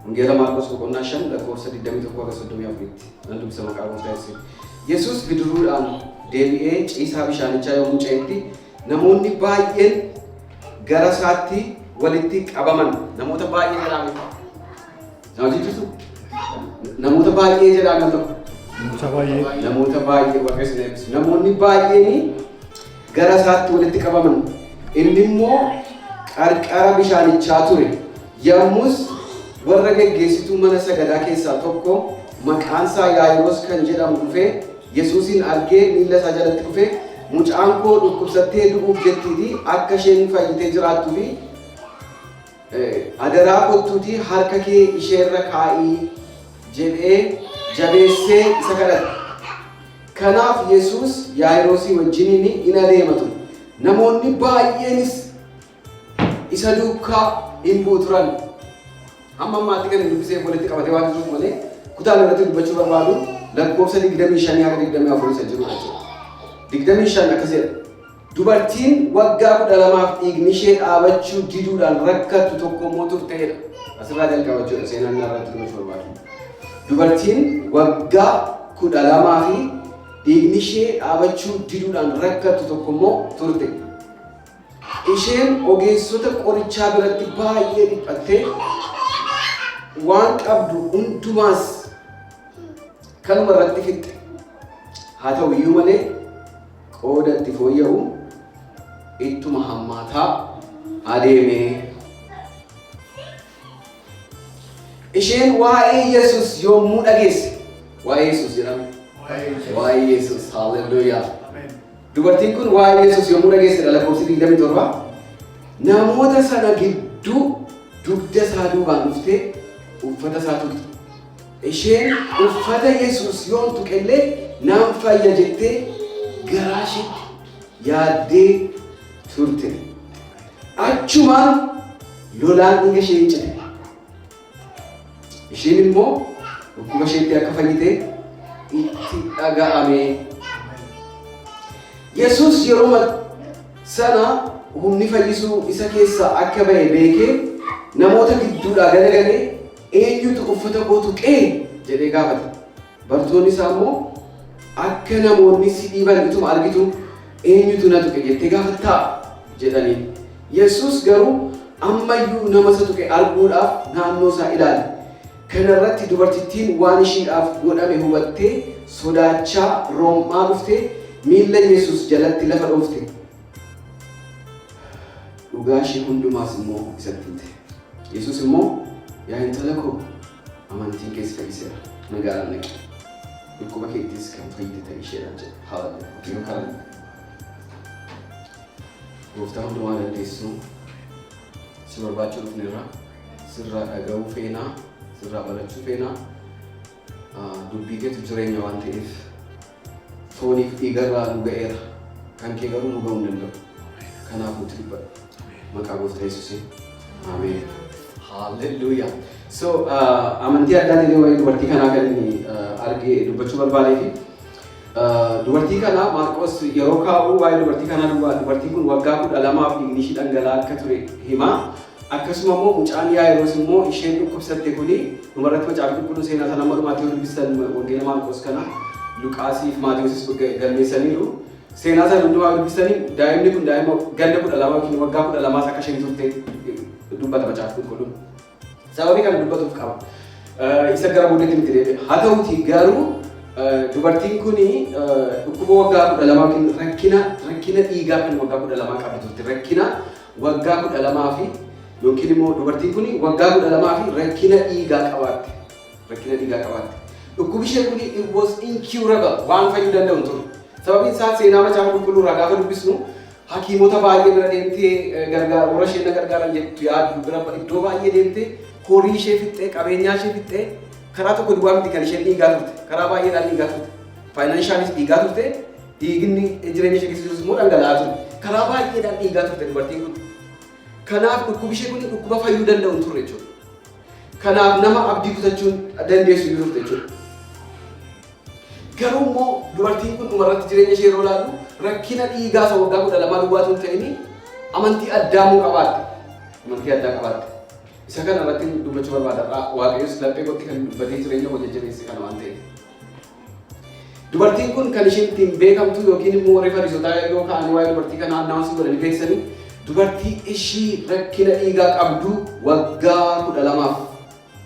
Wangeela Maarqos boqonnaa 5 lakkoofsa 21 haga 34tti nan dubbisa maqaa Gooftaa Yesuusiin. Yesuus bidiruudhaan deebi'ee ciisaa bishaanichaa yommuu ce'etti namoonni baay'een gara isaatti walitti qabaman. Namoota baay'ee jedhaa miti. Na wajjin jirtu? Namoota baay'ee jedhaa al tokko. Namoota baay'ee. Namoota baay'ee, Waaqayyo isin eebbisu. Namoonni baay'een gara isaatti walitti qabaman. Inni immoo qarqara bishaanichaa ture. Yommus warra geggeessituu mana sagadaa keessaa tokko maqaan isaa Yaayiroos kan jedhamu dhufee Yesuusin argee miilla isaa jalatti kufee, "Mucaan koo dhukkubsattee du'uuf jettiitii, akka isheen fayyitee jiraattuu fi adaraa kottuutii harka kee isheerra kaa'ii" jedhee jabeessee isa kadhate. Kanaaf Yesuus Yaayiroosii wajjiniin in adeema ture. Namoonni baay'eenis isa duukaa in bu'u turan. Hamma ammaatti kan hin dubbisee walitti qabatee waan jiruuf malee, kutaan irratti dubbachuu barbaadu lakkoofsa 25 haga 24 isa jirudha jechuudha. 25 akkas jedha. "Dubartiin waggaa 12f dhiigni ishee dhaabachuu diduudhaan rakkattu tokko immoo turteedha." Asirraa jalqaba jechuudha seenaan inni irratti dubbachuu barbaadu. Dubartiin waggaa 12 fi dhiigni ishee dhaabachuu diduudhaan rakkattu tokko immoo turte. Isheen ogeessota qorichaa biratti baay'ee dhiphattee, waan qabdu hundumaas kanuma irratti fixxe. Haa ta'u iyyuu malee, qooda itti fooyya'u ittuma hammaataa adeeme. Isheen waa'ee Yesus yommuu dhageesse, waa'ee Yesus jedhama. Waa'ee Yesus, haalleluuyaa. Dubartiin kun waa'ee Yesus yommuu dhageessedha, lakkoofsi 27. Namoota sana gidduu dugda isaa duubaan dhuftee uffata isaa tuqxe. Isheen "Uffata Yesus yoon tuqellee naan fayya" jettee garaa isheetti yaaddee turte. Achumaan lolaan dhiiga ishee hin cite. Isheen immoo dhukkuba isheetti akka fayyite itti dhaga'ame. Yesus yeroo sana humni fayyisuu isa keessaa akka ba'e beekee, namoota gidduudhaa galagalee, "Eenyutu uffata koo tuqee?" jedhee gaafate. Bartoonni isaa immoo, "Akka namoonni si dhiiban ituma argitu, 'Eenyutu na tuqe?' jettee gaafattaa?" jedhaniin. Yesus garuu ammayyuu nama isa tuqe arguudhaaf naannoo isaa ilaale. Kana irratti dubartittiin waan ishiidhaaf godhame hubattee, sodaachaa rom'aa dhuftee miilla Yesus jalatti lafa dhoofte. Dhugaa ishee hundumaas immoo isatti himte. Yesus immoo, "Yaa intala koo, amantiin kee si fayyiseera. Nagaadhaan dhaqi. Dhukkuba keettis kan fayyite ta'i" isheedhaan jedhe. Haaleluyyaa. Kadhanna. Gooftaa hundumaa dandeessu, si barbaachuu dhufneerra. Sirraa dhaga'uu feenaa, sirraa barachuu feenaa. Dubbii keetu jireenya waan ta'eef, fooniif dhiigarraa nu ga'eera. Kan kee garuu nu ga'uu hin danda'u. Kanaaf nuti dubbadhu. Maqaa Gooftaa Yesuusiin. Ameen. Haalleluuyaa. So amantii addaatiin waa'ee dubartii kanaa kan inni argee dubbachuu barbaadee fi dubartii kana Maarqos yeroo kaa'u, waa'ee dubartii kanaa dubartiin kun waggaa 12f dhiigni ishii dhangala'aa akka ture hima. Akkasuma immoo mucaan Yaayiroos immoo isheen dhukkubsatte kuni, dhumarratti Macaafa Qulqulluu seenaa sana amma dhumaatti yoo dubbistan, Wangeela Maarqos kana Luqaasii fi Maatiyoosis galmeessaniiru. Seenaa sana hundumaa yoo dubbistanii, daa'imni kun daa'ima ganna 12 yookiin waggaa 12s akka isheen turte dubbata Macaafa Qulqulluun. Sababii kana dubbatuuf qaba. Isa gara booddeetti miti deebi'a. Haa ta'uti garuu, dubartiin kun dhukkuba waggaa 12 yookiin rakkina dhiigaa kan waggaa 12 qabdi turte. Rakkina waggaa 12 fi yookiin immoo dubartiin kun waggaa 12 fi rakkina dhiigaa qabaatte. Rakkina dhiigaa qabaatte. Dhukkubi ishee kun, it was incurable, waan fayyuu danda'u hin turre. Sababiin isaa, seenaa Macaafa Qulqulluu irraa gaafa dubbisnu, hakiimota baay'ee bira deemtee, gargaar warra isheen na gargaaran jettu yaaddu bira iddoo baay'ee deemtee, horii ishee fixxee, qabeenyaa ishee fixxee, karaa tokko duwwaa miti kan isheen dhiigaa turte, karaa baay'eedhaan dhiigaa turte. Financialis dhiigaa turte, dhiigni jireenya ishee keessa jirus immoo dhangala'aa ture. Karaa baay'eedhaan dhiigaa turte dubartiin kun. Kanaaf dhukkubi ishee kun dhukkuba fayyuu danda'u hin turre jechuudha. Kanaaf nama abdii kutachuun dandeessu iyyuu turte jechuudha. Garuu immoo dubartiin kun dhumarratti jireenya ishee yeroo ilaallu, rakkina dhiigaa isa waggaa 12 duwwaatu hin ta'in, amantii addaa immoo qabaatte. Amantii addaa qabaatte. Isa kana irratti dubbachuu barbaada. Waaqayyos laphee kootti kan dubbatee jireenya koo jajjabeesse kana waan ta'eef. Dubartiin kun kan isheen ittiin beekamtu yookiin immoo warri Fariisotaa yoo ka'anii waa'ee dubartii kanaa announce godhanii beeksisanii, dubartii ishii rakkina dhiigaa qabdu waggaa 12f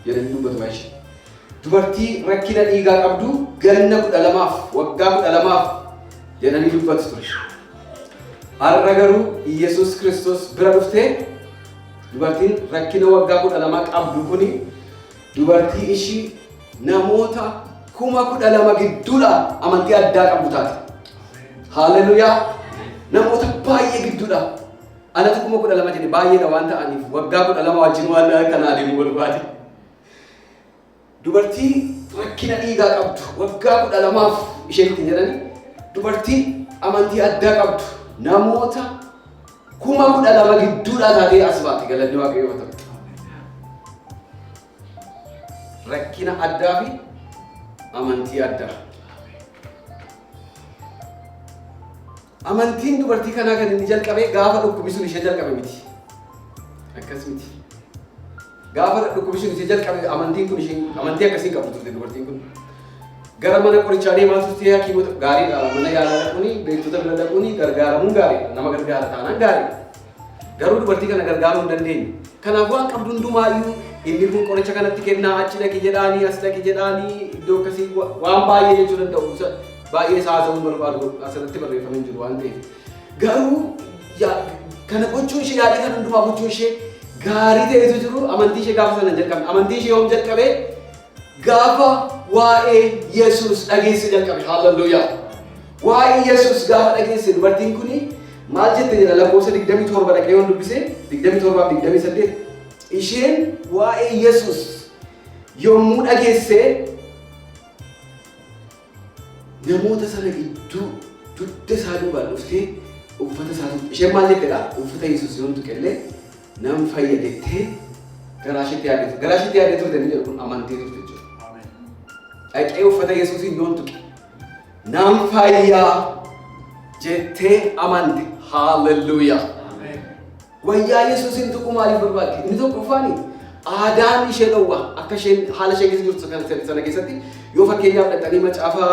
jedhanii dubbatu waa'ee ishee. Dubartii rakkina dhiigaa qabdu ganna 12f, waggaa 12f jedhanii dubbatu ture. Har'a garuu Iyyasuus Kiristoos bira dhuftee, dubartiin rakkina waggaa 12 qabdu kuni dubartii ishii namoota 12,000 gidduudha amantii addaa qabdu taate. Haalleluuyaa! Namoota baay'ee gidduudha. Anatu 12,000 jedhe, baay'eedha waan ta'aniif waggaa 12 wajjin waan kana adeemuu barbaade. Dubartii rakkina dhiigaa qabdu waggaa 12f isheen ittiin jedhani, dubartii amantii addaa qabdu namoota 12,000 gidduudhaa taatee as baate. Galanni Waaqayyoof haa ta'u. Rakkina addaa fi amantii addaa. Amantiin dubartii kanaa kan inni jalqabe gaafa dhukkubni sun ishee jalqabe miti. Akkas miti. Gaafa dhukkubni sun ishee jalqabe amantiin kun isheen amantii akkasii hin qabdu turte dubartiin kun. Gara mana qorichaa deemaa turte. Hakiimota gaariidha, mana yaalaa dhaquuni, beektota bira dhaquuni, gargaaramuun gaariidha, nama gargaara taanaan gaariidha. Garuu dubartii kana gargaaruu hin dandeenye. Kanaaf waan qabdu hundumaayyuu inni kun qoricha kanatti kennaa, achi dhaqi jedhaanii, as dhaqi jedhaanii, iddoo akkasii waan baay'ee jechuu danda'u. Baay'ee isaa haasa'uun barbaadu, asirratti barreeffamee hin jiru waan ta'eef. Garuu kana gochuun ishee, yaalii kana hundumaa gochuun ishee gaarii ta'etu jiru, amantii ishee gaafa sana hin jalqabne. Amantii ishee yoom jalqabe? Gaafa waa'ee Yesuus dhageesse jalqabe. Haaleluyyaa. Waa'ee Yesuus gaafa dhageesse dubartiin kuni maal jette jedha lakkoofsa 27 dhaqee yoon dubbise, 27 fi 28. Isheen waa'ee Yesuus yommuu dhageesse namoota sana gidduu dugda isaa duubaan dhuftee uffata isaa tuqxe. Isheen maal jettedha? Uffata Yesuus yoon tuqellee nan fayya jettee garaa isheetti yaadde. Garaa isheetti yaadde turte inni jedhu kun amantii turte jechuudha. Dhaqee uffata Yesuusiin yoon tuqe nan fayyaa jettee amante. Haaleluyyaa. Wayyaa Yesuusiin tuquu maaliif barbaadde? Inni tokkoffaani aadaan ishee dhowwa. Akka isheen haala ishee keessa jirtu sana keessatti yoo fakkeenyaaf dhaqxanii macaafa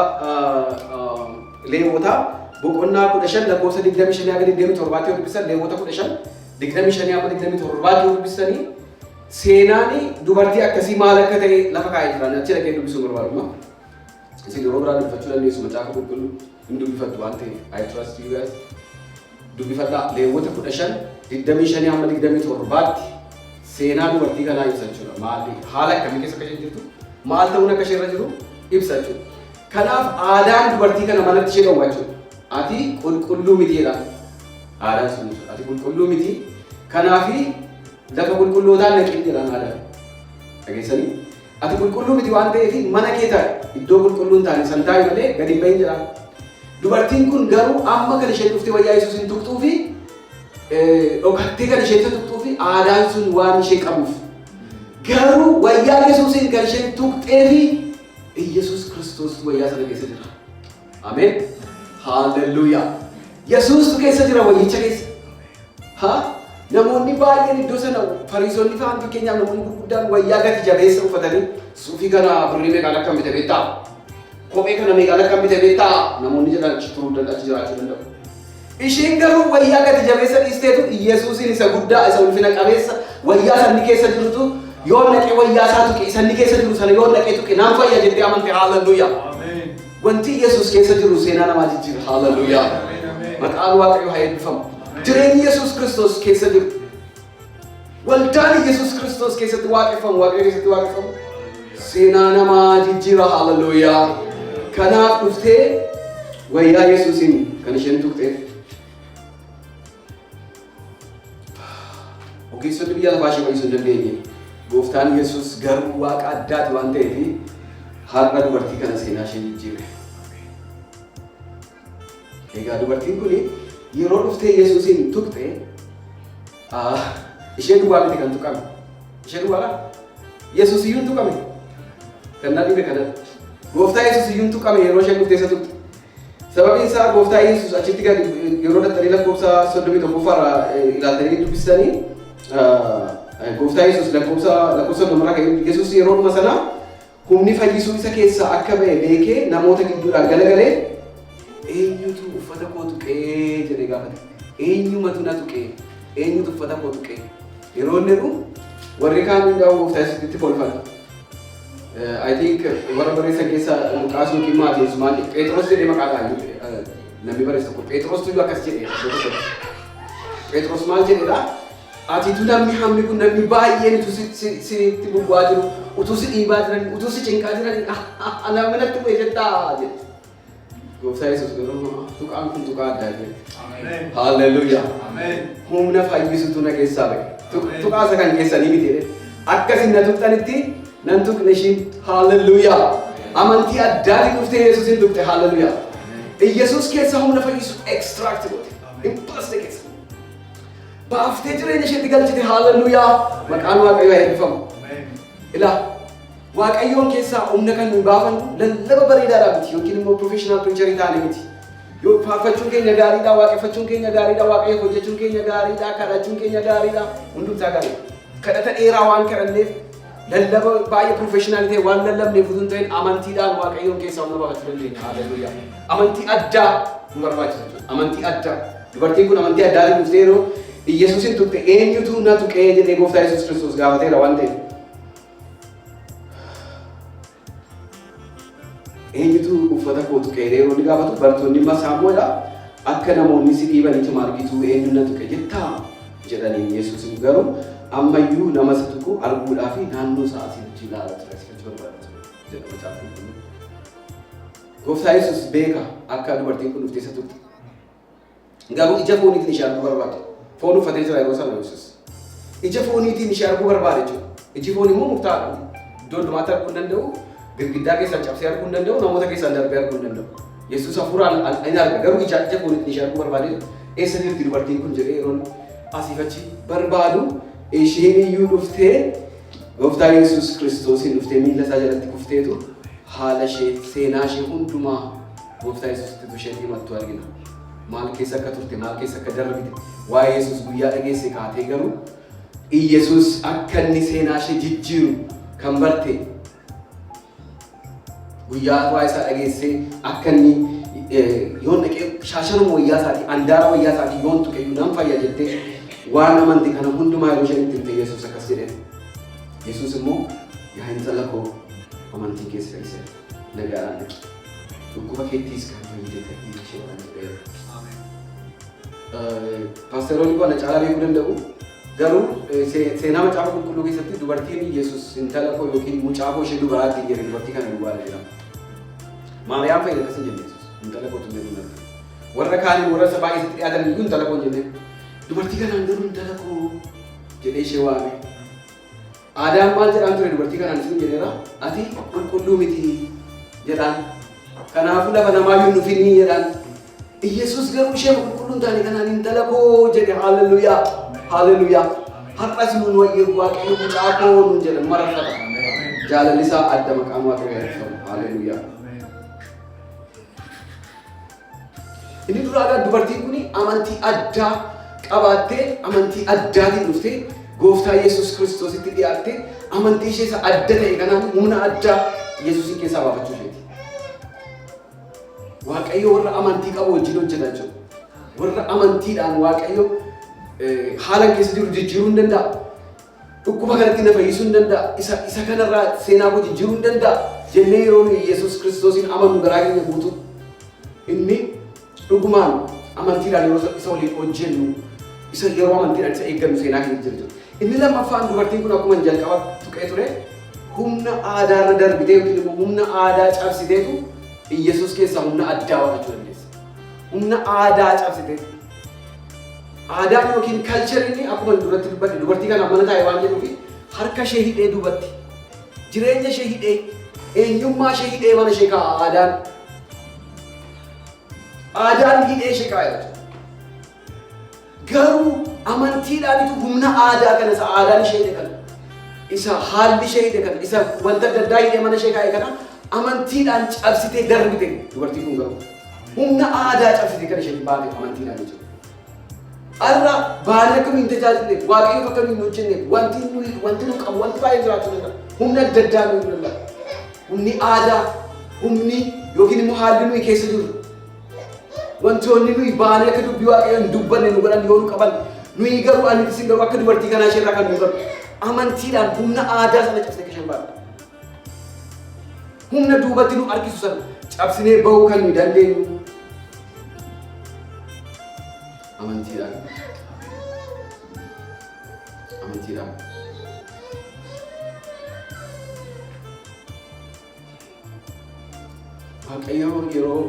Leewwotaa boqonnaa 15 lakkoofsa 25 haga 27tti yoo dubbisan, Leewwota 15 25 hamma 27tti yoo dubbistanii, seenaan dubartii akkasii maal akka ta'e lafa kaa'ee jira. Achi dhaqee dubbisuu barbaaduma. Isin yeroo biraa dubbifachuu dandeessu, macaafa qulqulluu hin dubbifattu waan ta'eef. I trust you guys. Dubbifadhaa, Leewwota 15 25 hamma 27tti seenaa dubartii kanaa ibsa jechuudha. Maali haala akkamii keessa akka isheen jirtu, maal ta'uun akka ishee irra jiru ibsa jechuudha. Kanaaf aadaan dubartii kana manatti ishee dhowwa jechuudha. Ati qulqulluu miti jedha. Aadaan sun jechuudha. Ati qulqulluu miti. Kanaafi lafa qulqullootaan naqin jedhaan aadaan. Dhageessanii? Ati qulqulluu miti waan ta'eef mana kee taa'i. Iddoo qulqulluu hin taane san taa'i malee gadi hin bahin jedhaan. Dubartiin kun garuu amma kan isheen dhuftee wayyaa Yesuus hin tuqxuu fi dhokattee kan isheen isa tuqxuu fi aadaan sun waan ishee qabuuf. Garuu wayyaa Yesuusiin kan isheen tuqxee fi Iyyasuus Kiristoos wayyaa sana keessa jira. Ameen. Haaleluyyaa. Yesuustu keessa jira, wayyicha keessa. Ha? Namoonni baay'een iddoo sana, Fariisonni fa'aan fakkeenyaaf, namoonni gurguddaan wayyaa gati jabeessa uffatanii, suufii kana birrii meeqaan akkam bite beektaa? Kophee kana meeqaan akkam bite beektaa? Namoonni jedhan achi turuu danda'u, achi jiraachuu danda'u. Isheen garuu wayyaa gati jabeessa dhiisteetu Yesuusiin isa guddaa, isa ulfina qabeessa, wayyaa sanni keessa jirutu yoo naqee wayyaa isaa tuqe, isa inni keessa jiru sana yoo naqee tuqe naan fayya jettee amante. Haaleluyyaa. Wanti Yesuus keessa jiru seenaa namaa jijjiira. Haaleluyyaa. Maqaan Waaqayyoo haa eebbifamu. Jireenyi Yesuus Kiristoos keessa jiru. Waldaan Yesuus Kiristoos keessatti waaqeffamu, Waaqayyo keessatti waaqeffamu, seenaa namaa jijjiira. Haaleluyyaa. Kanaaf dhuftee wayyaa Yesuusiin kan isheen tuqxeef. Ogeessonni biyya lafaa ishee fayyisuu hin dandeenye. Gooftaan Yesuus garuu Waaqa addaati waan ta'eef har'a dubartii kana seenaa ishee jijjiire. Egaa dubartiin kun yeroo dhuftee Yesuusiin tuqxe ishee duwwaa miti kan tuqame. Ishee duwwaadha. Yesuus iyyuu hin tuqame. Kan na dhibe kanadha. Gooftaa Yesuus iyyuu hin tuqame yeroo isheen dhuftee isa tuqxe. Sababiin isaa Gooftaa Yesuus achitti gadi yeroo dhaxxanii lakkoofsa 31ffaarraa ilaaltanii dubbistanii Gooftaa Yesuus lakkoofsa 30rraa ka'ee, Yesuus yeroo dhuma sana humni fayyisuu isa keessaa akka ba'e beekee namoota gidduudhaan galagalee, "Eenyutu uffata koo tuqee?" jedhee gaafate. "Eenyumatu na tuqee? Eenyutu uffata koo tuqee?" Yeroo inni jedhu warri kaan hundaa Gooftaa Yesuusitti kolfan. I think warra barreessan keessaa Luqaas yookiin Maatewos maal, Phexros jedhee maqaa dhaha namni barreessu tokko. Phexros iyyuu akkas jedhee iddoo tokkotti. Phexros maal jedhedha? "Atiitu namni hammi kun, namni baay'een utuu sitti bubbu'aa jiru, utuu si dhiibaa jiran, utuu si cinqaa jiran, namni natti bu'e jettaa?" jedhe. Gooftaa Yesuus garuu, "Tuqaan kun tuqaa addaa," jedhe. Haalleluuyaa. "Humna fayyisutu na keessaa ba'e. Tuqaa isa kan keessanii miti," jedhe. "Akkasin na tuqxanitti nan tuqne ishiin." Haalleluuyaa. Amantii addaatiin dhuftee Yesuusin tuqxe. Haalleluuyaa. Yesuus keessa humna fayyisu extract goote. Hin baaste keessa. Baaftee jireenya isheetti galchite. Haalleluuyaa. Maqaan Waaqayyoo haa eebbifamu. Ilaa, Waaqayyoon keessaa humna kan nuyi baafannu lallaba bareedaadhaa miti yookiin immoo professional preacherii taane miti. Yoo faarfachuun keenya gaariidha, waaqeffachuun keenya gaariidha, Waaqayyoof hojjechuun keenya gaariidha, kadhachuun keenya gaariidha, hundumtaa gaariidha. Kadhata dheeraa waan kadhanneef, lallaba baay'ee professional ta'e waan lallabneef utuu hin ta'in, amantiidhaan Waaqayyoon keessaa humna baafachuu dandeenya. Haalleluuyaa. Amantii addaa nu barbaachisa jechuudha. Amantii addaa. Dubartiin kun amantii addaatiin dhuftee yeroo Iyyasuusin tuqxe, "Eenyutu na tuqee?" jedhee Gooftaa Yesuus Kiristoos gaafateera waan ta'eef. "Eenyutu uffata koo tuqee?" yeroo inni gaafatu, bartoonni Masaamoodha. "Akka namoonni si dhiibaniitu argitu, eenyu na tuqe jettaa?" jedhaniin. Yesuus garuu ammayyuu nama isa tuqu arguudhaa fi naannoo isaa asii achi ilaalaa ture, asii achi barbaada ture jedha Macaafa Qulqulluu. Gooftaa Yesuus beeka akka dubartiin kun dhuftee isa tuqxe. Garuu ija fooniitiin ishee arguu barbaade. Foon uffatee jira yeroo sana Yesuus. Ija fooniitiin ishee arguu barbaade jechuudha. Iji foon immoo murtaa'aadha. Iddoo hundumaatti arguu hin danda'u. Girgiddaa keessaan cabsee arguu hin danda'u. Namoota keessaan darbee arguu hin danda'u. Yesuus hafuuraan hin arga. Garuu ija fooniitiin ishee arguu barbaade. "Eessa jirti dubartiin kun?" jedhee yeroo asiif achi barbaadu, isheen iyyuu dhuftee Gooftaa Yesuus Kiristoosiin dhuftee miilla isaa jalatti kufteetu haala ishee, seenaa ishee hundumaa Gooftaa Yesuusitti isheen himattu argina. Maal keessa akka turte, maal keessa akka darbite, waa'ee Yesuus guyyaa dhageesse kaatee garuu Iyyasuus akka inni seenaa ishee jijjiiru kan barte, guyyaa waa'ee isaa dhageessee akka inni yoon dhaqee shaasharuma wayyaa isaatii, andaara wayyaa isaatii yoon tuqe iyyuu nan fayya jettee waan amante kana hundumaa yeroo isheen itti himte, Yesuus akkas jedheen. Yesuus immoo, "Yaa intala koo, amantiin keessa fayyise, nagaadhaan dhaqi. Dhukkuba keettiis kan fayyite ta'ii," isheedhaan jedheera. Paasteroonni kun na caalaa beekuu danda'u. Garuu seenaa Macaafa Qulqulluu keessatti dubartiin Yesuus "intala koo" yookiin "mucaa koo ishee dubaraatti" jedhe dubartii kana duwwaadha jedhama. Maariyaam fayyada akkas hin jenne Yesuus. "Intala koo tun" jedhu. Warra kaaniin, warra isa baay'ee isatti dhiyaatan iyyuu "intala koo" hin jenneen. Dubartii kanaan garuu "intala koo" jedhee ishee waame. Aadaan maal jedhaan ture dubartii kanaan isin jedheera? "Ati qulqulluu miti," jedhaan. "Kanaafuu lafa namaayyuu hin dhufinii," jedhaan. Iyyasuus garuu ishee qulqulluu hin taane kanaan "intala koo" jedhe. Haalleluuyaa. Haalleluuyaa. Har'as nuun wayyo Waaqayyo "mucaa koo" nuun jedhan mararfata. Jaalalli isaa adda, maqaan Waaqayyoo eebbifamu. Haalleluuyaa. Inni duraagaa dubartiin kun amantii addaa qabaattee, amantii addaatiin dhuftee Gooftaa Yesuus Kiristoositti dhiyaattee, amantii ishee isa adda ta'e kanaan humna addaa Yesuusin keessaa baafachuu isheeti. Waaqayyo warra amantii qabu wajjin hojjeta jechuudha. Warra amantiidhaan Waaqayyo haala keessa jiru jijjiiruu hin danda'a. Dhukkuba kanatti na fayyisuu hin danda'a. Isa kanarraa seenaa koo jijjiiruu hin danda'a. Jennee yeroo nuyi Yesuus Kiristoosiin amannu garaa keenya guutuu, inni dhugumaan amantiidhaan yeroo isa waliin hojjennu, isa yeroo amantiidhaan isa eeggannu seenaa keenya jira jechuudha. Inni lammaffaan, dubartiin kun akkuma jalqaba tuqee ture, humna aadaarra darbitee yookiin immoo humna aadaa cabsiteetu Iyyasuus keessaa humna addaa baafachuu dandeessa. Humna aadaa cabsiteetu. Aadaan yookiin cultureiin akkuma duratti dubbadhe dubartii kana mana taa'e waan jedhuufi harka ishee hidhee duubatti, jireenya ishee hidhee, eenyummaa ishee hidhee mana ishee kaa'a aadaan. Aadaan hidhee ishee kaa'a jechuudha. Garuu amantiidhaanitu humna aadaa kana, isa aadaan ishee hidhe kana, isa haalli ishee hidhe kana, isa wanta adda addaa hidhee mana ishee kaa'e kana amantiidhaan cabsitee darbite dubartiin kun garuu. Humna aadaa cabsitee kan isheen baate amantiidhaan jechuudha. Har'a baanee akka nuyi hin tajaajilleef, Waaqayyoof akka nuyi hin hojjenneef wanti nuyi wanti nu qabu wanti baay'een jiraachuu danda'a. Humna adda addaa nuyi danda'a. Humni aadaa, humni yookiin immoo haalli nuyi keessa jirru wantoonni nuyi baanee akka dubbii Waaqayyoo hin dubbanne nu godhan yoo nu qaban nuyi garuu ani isin garuu akka dubartii kanaa isheerraa kan nuyi barru amantiidhaan humna aadaa sana cabsee akka isheen baanne. Humna duubatti nu harkisu sana cabsinee bahuu kan nuyi dandeenyu amantiidhaan. Amantiidhaan. Waaqayyo yeroo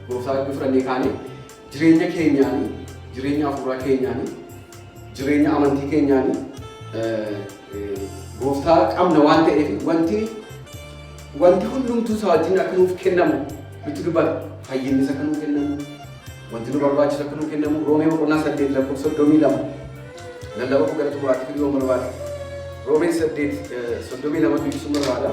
gooftaa erga fudhannee kaane jireenya keenyaanii, jireenya hafuuraa keenyaanii, jireenya amantii keenyaanii gooftaa qabna waan ta'eef wanti wanti hundumtuu isaa wajjin akka nuuf kennamu nutti dubbata. Fayyinnis akka nuuf kennamu, wanti nu barbaachisu akka nuuf kennamu Roomee boqonnaa 8 lakkoofsa 32 lallaba koo gara xumuraatti fiduu yoon barbaade. Roomee 8 32 dubbisuun barbaada.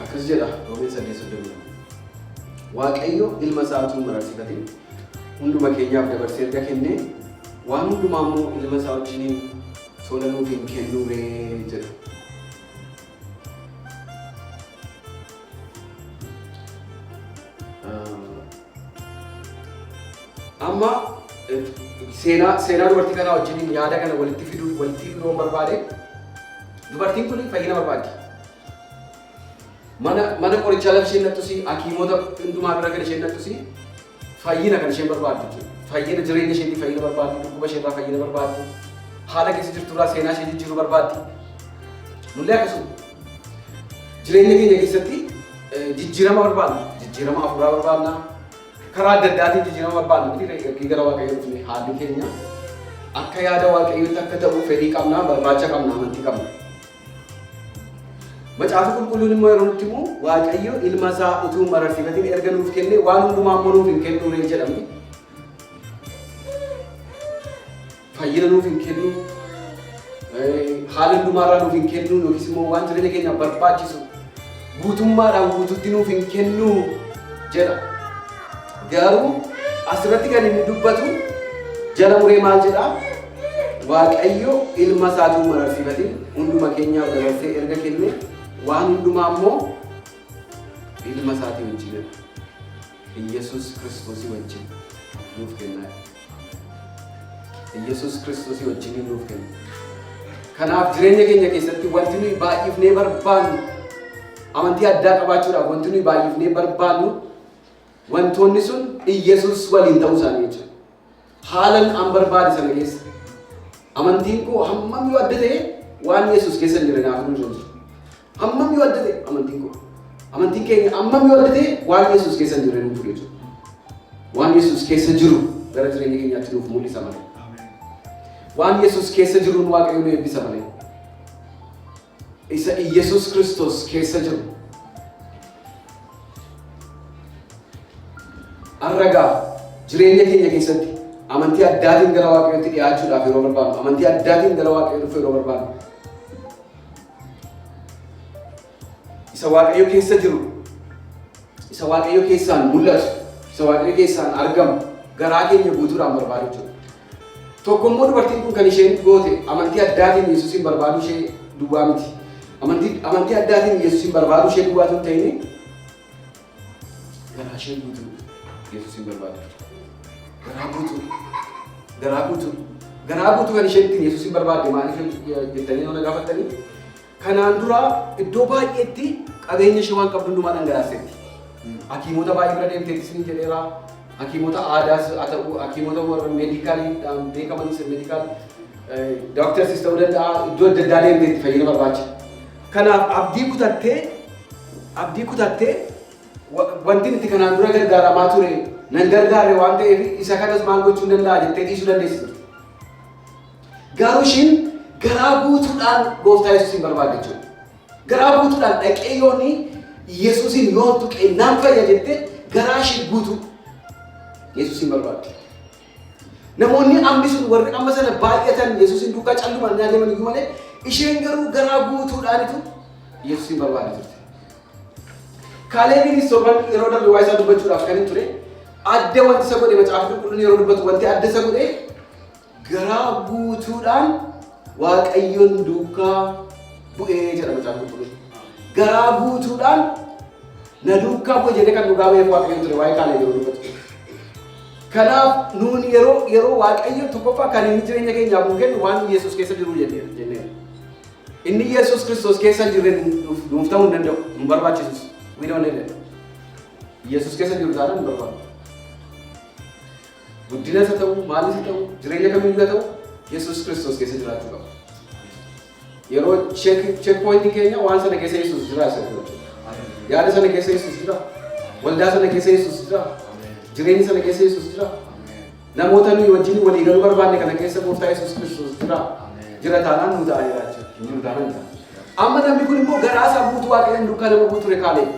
Akkas jedha Roomee 8:32. Waaqayyo ilma isaa utuu hin mararsifatin hunduma keenyaaf dabarsee erga kennee waan hundumaa immoo ilma isaa wajjiniin tola nuuf hin kennuu ree jedha. Amma seenaa dubartii kanaa wajjiniin yaada kana walitti fiduu barbaade dubartiin kun fayyina barbaaddi. Mana qorichaa lafa isheen naqxusi hakiimota hundumaa bira kan isheen naqxusi fayyina kan isheen barbaaddu jechuudha. Fayyina jireenya isheetii fayyina barbaaddi, dhukkuba isheerraa fayyina barbaaddi, haala keessa jirturraa seenaa ishee jijjiiruu barbaaddi. Nullee akkasuma. Jireenya keenya keessatti jijjiirama barbaadna. Jijjiirama hafuuraa barbaadna. Karaa adda addaatiin jijjiirama barbaadna. Miti ergii gara Waaqayyoo dhufne haalli keenya akka yaada Waaqayyootti akka ta'u fedhii qabna, barbaacha qabna, amantii qabna. Macaafa Qulqulluun immoo yeroo nutti himu Waaqayyo ilma isaa utuu hin mararsiifatin erga nuuf kenne waan hundumaa immoo nuuf hin kennuu ree jedhamti. Fayyina nuuf hin kennu, haala hundumaarraa nuuf hin kennu yookiis immoo waan jireenya keenyaaf barbaachisu guutummaadhaan guutuutti nuuf hin kennu jedha. Garuu asirratti kan inni dubbatu jala muree maal jedhaa? Waaqayyo ilma isaatuu hin mararsiifatin hunduma keenyaaf dabarsee erga kenne waan hundumaa immoo ilma isaatii wajjin jedha. Iyyasuus Kiristoosii wajjin nuuf kennaa. Iyyasuus Kiristoosii wajjin nuuf kenna. Kanaaf jireenya keenya keessatti wanti nuyi baay'ifnee barbaannu amantii addaa qabaachuudhaaf wanti nuyi baay'ifnee barbaannu wantoonni sun Iyyasuus waliin ta'uu isaanii jechuudha. Haalan an barbaade sana keessa amantiin koo hammam yoo adda ta'e waan Yesuus keessa hin jirre naaf hin jiru. Hammam yoo adda ta'e amantiin koo. Amantiin keenya hammam yoo adda ta'e waan Yesuus keessa hin jirre nuuf jechuudha. Waan Yesuus keessa jiru gara jireenya keenyaatti nuuf mul'isa malee. Waan Yesuus keessa jiruun Waaqayyo nu eebbisa malee. Isa Iyyasuus Kiristoos keessa jiru. Har'a gaa jireenya keenya keessatti amantii addaatiin gara Waaqayyootti dhiyaachuudhaaf yeroo barbaadnu, amantii addaatiin gara Waaqayyoo dhufuu yeroo barbaadnu, isa Waaqayyo keessa jiru, isa Waaqayyo keessaan mul'atu, isa Waaqayyo keessaan argamu garaa keenya guutuudhaan barbaadu jechuudha. Tokko immoo dubartiin kun kan isheen goote amantii addaatiin Yesuusin barbaaduu ishee duwwaa miti. Amantii addaatiin Yesuusin barbaaduu ishee duwwaa tun ta'in garaa ishee guutuu Yesuusin barbaadu. Garaa guutuu. Garaa guutuu. Garaa guutuu kan isheen ittiin Yesuusin barbaadde maaliif jettanii yoo na gaafattanii? Kanaan dura iddoo baay'eetti qabeenya ishee waan qabdu hundumaa dhangalaasteetti. Hakiimota baay'ee bira deemteetti isiniin jedheera. Hakiimota aadaas haa ta'u, hakiimota warra meedikaaliidhaan beekamanis medical doctorsis ta'uu danda'a. Iddoo adda addaa deemteetti fayyina barbaacha. Kanaaf abdii kutattee wanti nuti kanaan dura gargaaramaa ture nan gargaarre waan ta'eef isa kanas maal gochuu hin danda'a jettee dhiisuu dandeessi turte. Garuu ishiin garaa guutuudhaan gooftaa Yesuusin barbaadde jechuudha. Garaa guutuudhaan dhaqee yoonni Yesuusin yoon tuqee naan fayya jettee garaa ishee guutuu Yesuusin barbaadde. Namoonni ammi sun warri amma sana baay'atan Yesuusin duukaa callumaan adeeman iyyuu malee, isheen garuu garaa guutuudhaanitu Yesuusin barbaade turte. Kaaleebiinis torban yeroo darbe waa isaa dubbachuudhaaf kan hin ture, adda wanti isa godhe, Macaafa Qulqulluun yeroo dubbatu, wanti adda isa godhe garaa guutuudhaan Waaqayyoon duukaa bu'ee jedha Macaafa Qulqulluun. Garaa guutuudhaan na duukaa bu'e jedhee kan dhugaa ba'eef Waaqayyoon ture waa'ee Kaaleeb yeroo dubbatu. Kanaaf nuun yeroo Waaqayyo tokkoffaa kan inni jireenya keenyaaf nuu kennu waan Yesuus keessa jiru jenneera. Inni Yesuus Kiristoos keessa hin jirre nuuf ta'uu hin danda'u. Nu barbaachisus. We don't need it. Yesuus keessa jiru taanaan nu barbaadu. Guddina isa ta'u, maalis isa ta'u, jireenya kamiyyuu haa ta'u, Yesuus Kiristoos keessa jiraachuu qaba. Yeroo check pointiin keenya waan sana keessa Yesuus jira isa jechuudha. Yaada sana keessa Yesuus jira. Waldaa sana keessa Yesuus jira. Jireenya sana keessa Yesuus jira. Namoota nuyi wajjin walii galuu barbaanne kana keessa Gooftaa Yesuus Kiristoos jira. Jira taanaan nu ta'a jira jechuudha. Hin jiru taanaan ta'a. Amma namni kun immoo garaa isaa guutuu Waaqayyoon duukaa nama bu'u ture Kaaleeb.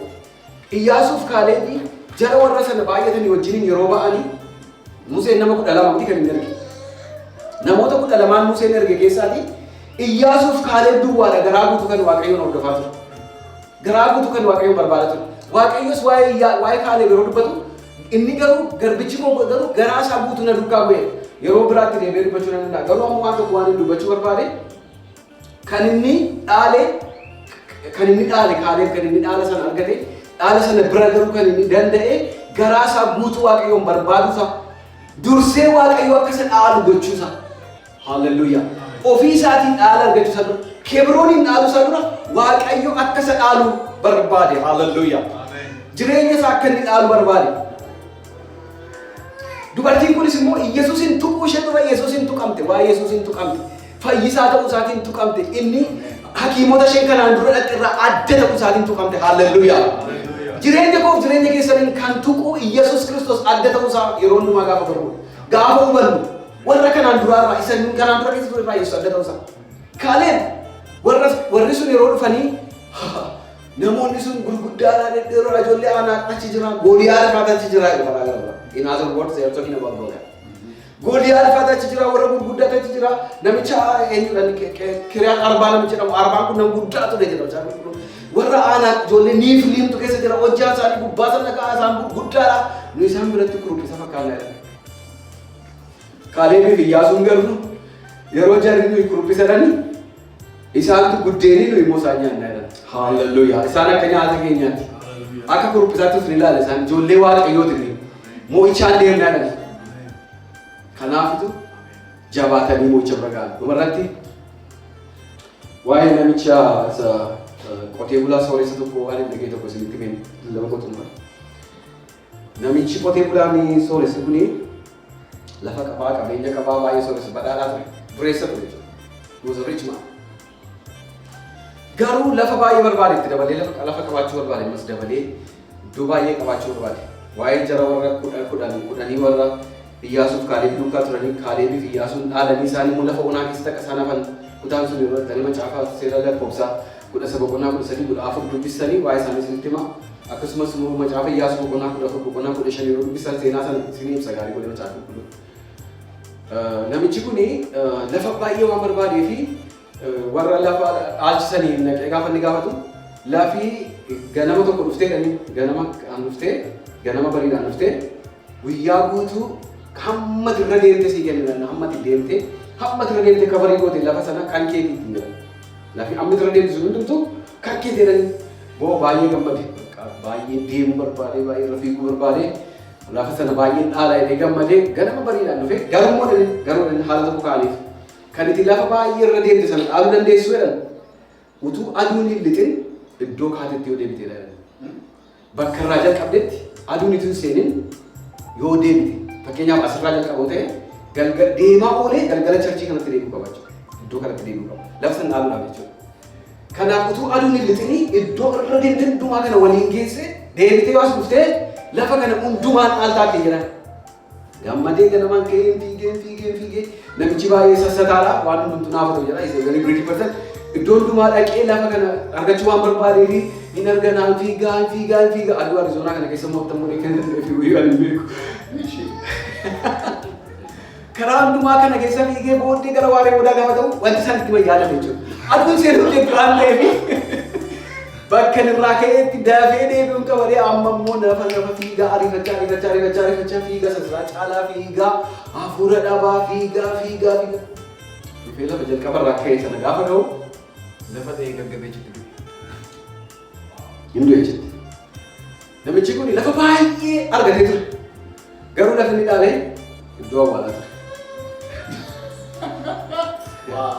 Iyyaasuuf Kaaleebi jara warra sana baay'atanii wajjiniin yeroo ba'anii, Museen nama 12 miti kan hin erge. Namoota 12n Museen erge keessaati Iyyaasuuf Kaaleeb duwwaadha garaa guutuu kan Waaqayyoon hordofaa ture. Garaa guutuu kan Waaqayyoon barbaada ture. Waaqayyos waa'ee Kaaleeb yeroo dubbatu, "Inni garuu, garbichi koo garuu garaa isaa guutuu na duukaa bu'e." Yeroo biraatti deebi'ee dubbachuu nan danda'a. Garuu amma waan tokko waan inni dubbachuu barbaade, kan inni dhaale Kaaleeb, kan inni dhaala sana argate, dhaala sana bira garuu kan inni danda'e garaa isaa guutuu Waaqayyoon barbaadu isaa, dursee Waaqayyo akka isa dhaalu gochuu isaa. Hallelujah. Ofii isaatiin dhaala argachuu isaa dura, Kebrooniin dhaalu isaa dura, Waaqayyo akka isa dhaalu barbaade. Hallelujah. Jireenya isaa akka inni dhaalu barbaade. Dubartiin kunis immoo Yesuusin tuquu ishee dura Yesuusin tuqamte, waa'ee Yesuusin tuqamte, fayyisaa ta'uu isaatiin tuqamte, inni hakiimota isheen kanaan dura dhaqxe irraa adda ta'uu isaatiin tuqamte. Hallelujah. Jireenya koof jireenya keessaniin kan tuqu Yesuus Kiristoos adda ta'uu isaa yeroo hundumaa gaafa barru, gaafa hubannu, warra kanaan duraa irraa, isa kanaan dura keessa ture irraa Yesuus adda ta'uu isaa. Kaaleeb warri sun yeroo dhufanii, namoonni sun gurguddaadha, dhedheeroodha, ijoollee aanaa achi jira, Gooliyaad faata achi jira jedhu karaa gara biraa. In other words, they are talking about Goliath. Gooliyaad faata achi jira, warra gurguddaatu achi jira, namicha eenyudha, Kiriyaan Arbaa namicha jedhamu, Arbaan kun nama guddaa ture jedha Macaafa Qulqulluu. Warra aanaa ijoollee Niifliimtu keessa jira, hojjaan isaanii gubbaa sana ka'aa, isaan gurguddaadha. Nu isaan biratti kuruphisa fakkaanna jedha. Kaaleebii fi Iyyaasuun garuu yeroo jarri nuyi kuruphisadhani, isaantu guddeenii, nuyi immoo isaan nyaannaa jedhan. Haaleluyyaa. Isaan akka nyaata keenyaatti. Akka kuruphisaatti of ni ilaala isaan, ijoollee Waaqayyooti nuyi. Mo'ichaan deemnaa jedhan. Kanaafitu jabaatanii mo'icha bira ga'an. Dhumarratti waa'ee namicha isa qotee bulaa sooressa tokko waan hin dhagee tokko isinitti himeen lama qotummaa. Namichi qotee bulaan sooressi kuni lafa qabaa, qabeenya qabaa, baay'ee sooressa, badhaadhaa ture. Dureessa ture jechuudha. He was a rich man. Garuu lafa baay'ee barbaade, itti dabalee lafa qabaachuu barbaade, ammas dabalee iddoo baay'ee qabaachuu barbaade. Waa'ee jara warra kudha kudhan kudhanii warra Iyyaasuuf Kaaleeb duukaa turanii, Kaaleebiif Iyyaasuun dhaalanii, isaan immoo lafa onaa keessatti akka isaan hafan kutaan sun yeroo dhaqxanii macaafa seera lakkoofsaa 13 boqonnaa 13, 14 dubbistanii waa'ee isaanii isinitti hima. Akkasumas immoo macaafa Iyyaasuu boqonnaa 14, boqonnaa 15 yeroo dubbistan seenaa sana isinii ibsa gaarii godhe Macaafa Qulqulluu. Namichi kuni lafa baay'ee waan barbaadee fi warra lafa dhaalchisanii naqee gaafa inni gaafatu, lafi ganama tokko dhuftee dhani ganama kan dhuftee, ganama bariidhaan dhuftee, guyyaa guutuu hamma irra deemte sii kennan, hamma deemte, hamma irra deemte cover goote lafa sana kan keetii ittiin jedhan. Lafi hamma irra deemte sun hundumtuu kan keetii jedhanii boo baay'ee gammade. Baay'ee deemuu barbaade, baay'ee irra fiiguu barbaade, lafa sana baay'ee dhaala jedhee gammadee ganama bariidhaan dhufe. Garuu immoo garuu haala tokko kaaniif kan itti lafa baay'ee irra deemte sana dhaaluu dandeessu jedhan, utuu aduun hin lixin iddoo kaatetti yoo deebite jedhan. Bakka irraa jalqabdetti aduun utuu hin seenin yoo deebite, fakkeenyaaf asirraa jalqabu ta'e, galgala deemaa oolee galgala church kanatti deebi'uu qaba jechuudha. Iddoo kanatti deebi'uu qaba. Lafa sana dhaaluudhaaf jechuudha. Kanaaf utuu aduun hin lixinii iddoo irra deemte hundumaa kana waliin geesse deebitee yoo as dhuftee, lafa kana hundumaan dhaaltaatti jedhan. Gammadee ganamaan ka'ee fiigee fiigee fiigee, namichi baay'ee sassataadha, waan hundumtu naaf ta'u jedha, is a very greedy person. Iddoo hundumaa dhaqee lafa kana argachuu waan barbaadee fi hin arganaan fiigaa fiigaa fiigaa, aduu Arizoonaa kana keessa immoo akkamuu kan danda'e fiiguu hin beeku. Karaa hundumaa kana keessa fiigee booddee gara waaree boodaa gaafa ta'u wanti isaan itti yaadame jechuudha. Aduun seenuu jechuudha waan ta'eef bakka irraa ka'eetti dafee deebi'uun qabalee amma immoo lafa lafa fiigaa ariifachaa ariifachaa ariifachaa ariifachaa fiigaa sasraa caalaa fiigaa hafuura dhabaa fiigaa fiigaa fiigaa. Dhufee lafa jalqaba irraa ka'e sana gaafa ga'u lafa ta'ee gaggabee jechuudha. Hin du'e jechuudha. Namichi kun lafa baay'ee argatee ture. Garuu lafa inni dhaalee iddoo awwaalaa ture. Wow.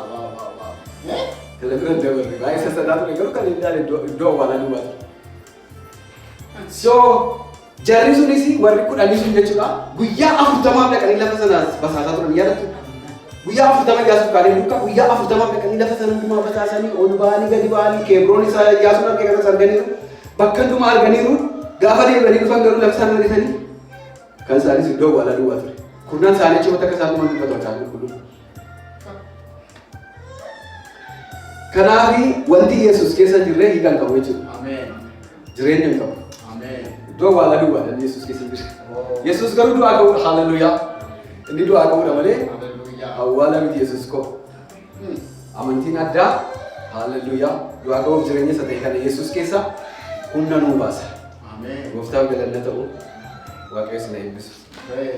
Kana bira hin dabarre, baay'ee sassadaa ture, garuu kan inni dhaale iddoo awwaalaa duwwaa ture. So jarri sunis, warri 10 sun jechuudha, guyyaa 40f dhaqanii lafa sana basaasaa turan, yaadattu. Guyyaa 40 Iyyaasuuf kaanee duukaa guyyaa 40f dhaqanii lafa sana hundumaa basaasanii, ol ba'anii gadi ba'anii, Keebroon isa Iyyaasuun arge kanas arganiiru, bakka hundumaa arganiiru. Gaafa deebi'anii dhufan garuu lafa sana argatanii kan isaanis iddoo awwaalaa duwwaa ture. Kurnaan isaanii achumatti akka isaan dhuman dubbatu Macaafni Qulqulluun. Kanaafi wanti Yesuus keessa hin jirre hiika hin qabu jechuudha. Ameen. Jireenya hin qabu. Ameen. Iddoo awwaalaa duwwaadha inni Yesuus keessa hin jirre. Oh. Yesuus garuu du'aa ka'uudha. Haaleluyyaa. Inni du'aa ka'uudha malee Hallelujah. awwaala miti Yesuus koo. Amantiin addaa, haaleluyyaa, du'aa ka'uuf jireenya isa ta'e kana Yesuus keessa humna nuu baasa. Ameen. Gooftaaf galanna ta'u. Waaqayyo isin haa eebbisu. Praise.